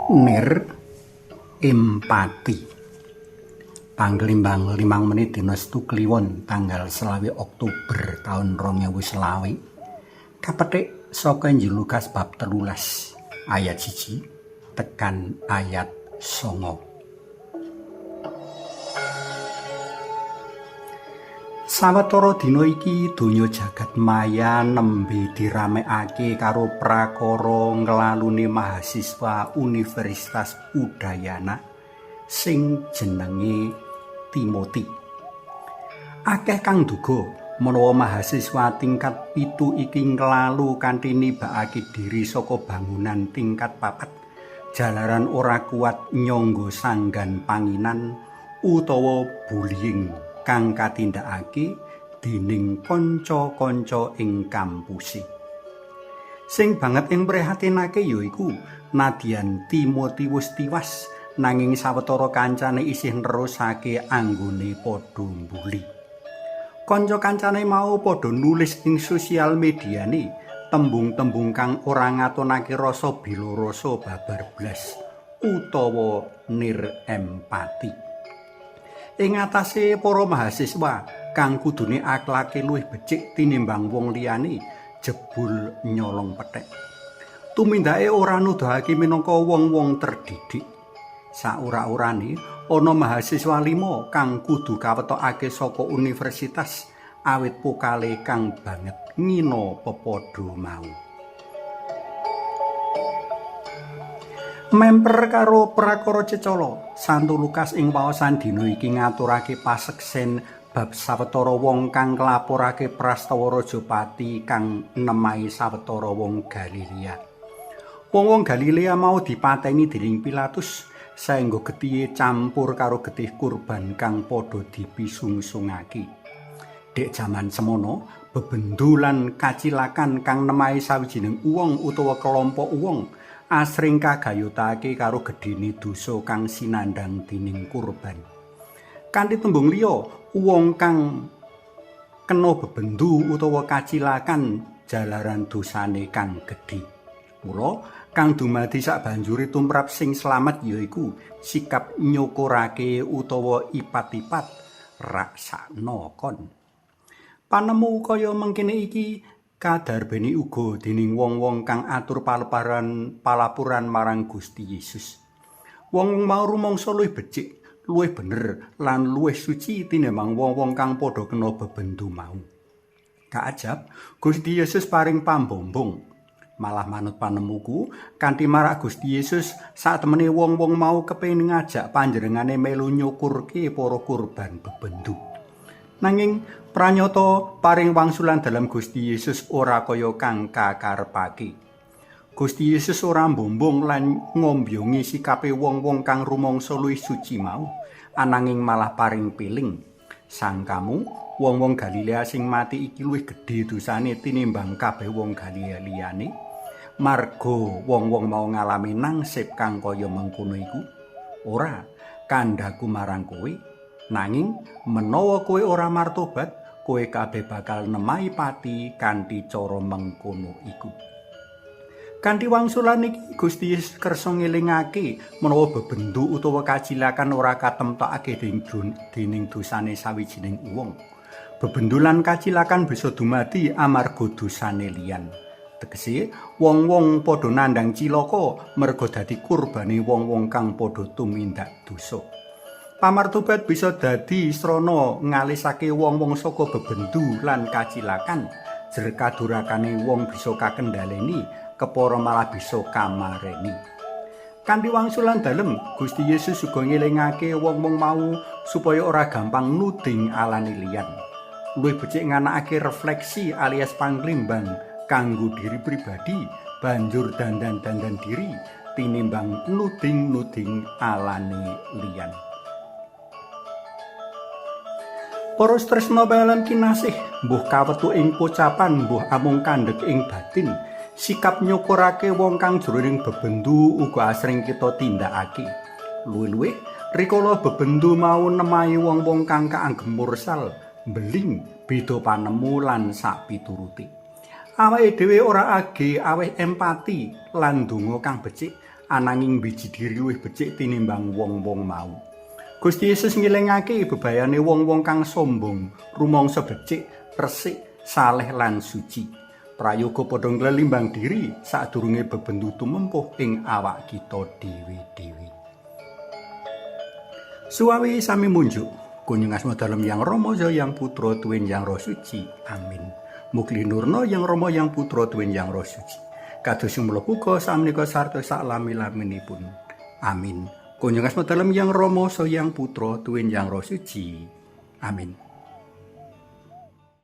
Nir empati. Panglimbang 5 menit dina Setu Kliwon tanggal 25 Oktober taun 2020. Kapetik saka Injil Lukas bab 13 ayat 1 tekan ayat 9. Sawetara dina iki donya jagat maya nembe diramekake karo prakara nglalune mahasiswa Universitas Udayana sing jenenge Timothy. Akeh kang duga menawa mahasiswa tingkat 7 iki nglalu kanthi nibakake diri saka bangunan tingkat 4 jalaran ora kuat nyangga sanggan panginan utawa bullying kang katindakake dening kanca-kanca ing kampuse. Sing banget ing prihatinake yaiku nadyan Timothy wis tiwas nanging sawetara kancane isih nerusake anggone padha mbuli. Kanca-kancane mau padha nulis ing sosial mediane tembung-tembung kang ora ngatonake rasa bela rasa babar blas utawa nir empati. Ing atase para mahasiswa kang kudune akhlake luwih becik tinimbang wong liyane jebul nyolong pethek. Tumindake ora nuduhake minangka wong-wong terdidik. Saura-urane ana mahasiswa 5 kang kudu kawetokake saka universitas awit pokale kang banget ngina pepadha mau. Memper karo prakara cecala, Santo Lukas ing waosan dina iki ngaturake paseksen bab sawetara wong kang nglaporake prastawa Rajapati kang nemahi sawetara wong Galilea. Wong-wong Galilea mau dipateni dening Pilatus saengga getihe campur karo getih kurban kang padha dipisungsungake. Dek jaman semono, bebendu lan kacilakan kang nemahi sawijining wong utawa kelompok wong asring kagayutake karo gedhene dosa kang sinandhang dening kurban. Kanthi tembung liya, wong kang kena bebendu utawa kacilakan jalaran dosane kang gedhe. Mula kang dumadi sabanjure tumrap sing slamet yaiku sikap nyukurake utawa ipat-ipat raksana kon. Panemu kaya mengkene iki kadarbeni uga dening wong-wong kang atur palapuran marang Gusti Yesus. Wong mau rumangsa luwih becik, luwih bener lan luwih suci tinimbang wong-wong kang padha kena bebendu mau. Kaajab, Gusti Yesus paring pambombong. Malah manut panemuku, kanthi marak Gusti Yesus satemene wong-wong mau kepengin ngajak panjenengane melu nyukurke para kurban bebendu. Nanging pranyata paring wangsulan dalam Gusti Yesus ora kaya kang kakarepake. Gusti Yesus ora mbombong lan ngombyongi sikape wong-wong kang rumangsa luwih suci mau, ananging malah paring piling. Sangkamu wong-wong Galilea sing mati iki luwih gedhe dosane tinimbang kabeh wong Galilea liyane? Marga wong-wong mau ngalami nangsip kang kaya mengkono iku? Ora, kandhaku marang kowe. Nanging menawa kowe ora martobat, kowe kabeh bakal nemahi pati kanthi cara mengkono iku. Kanthi wangsulan iki Gusti Yesus kersa ngelingake menawa bebendu utawa kacilakan ora katemtokake dening dosane sawijining wong. Bebendu lan kacilakan bisa dumadi amarga dosane liyan. Tegese wong-wong padha nandhang cilaka merga dadi kurbane wong-wong kang padha tumindak dosa. Pamartobat bisa dadi srana ngalisake wong-wong saka bebendu lan kacilakan. Jer kadurakane wong bisa kakendhaleni, kepara malah bisa kamareni. Kanthi wangsulan dalem, Gusti Yesus uga ngelingake wong-wong mau supaya ora gampang nuding alane liyan. Luwih becik nganakake refleksi alias panglimbang kanggo diri pribadi, banjur dandan-dandan diri tinimbang nuding-nuding alane liyan. Para tresna dalam kinasih, mbuh kawetu ing pocapan, mbuh amung kandhek ing batin, sikap nyukurake wong kang jroning bebendu uga asring kita tindakake. Luwih-luwih, rikala bebendu mau nemahi wong-wong kang kaanggep mursal, beling, beda panemu lan sakpiturute. Awake dhewe ora age aweh empati lan ndonga kang becik Ananging biji diri luwih becik tinimbang wong-wong mau. Gusti Yesus ngilingake bebayane wong-wong kang sombong, rumangsa becik, resik, saleh lan suci. Prayoga padha nglelimbang diri sadurunge bebendu tumempuh ing awak kita dhewe-dhewe. Suwawi sami munjuk. Kunjung asma dalem Yang Rama Yang Putra tuwin Yang Roh Suci. Amin. Mugi nurna Yang Rama Yang Putra tuwin Yang Roh Suci. Kados mula uga samenika sarta saklami-laminipun. Amin. Kunjung asma dalem Yang Rama Yang Putra tuwin Yang Roh Suci. Amin.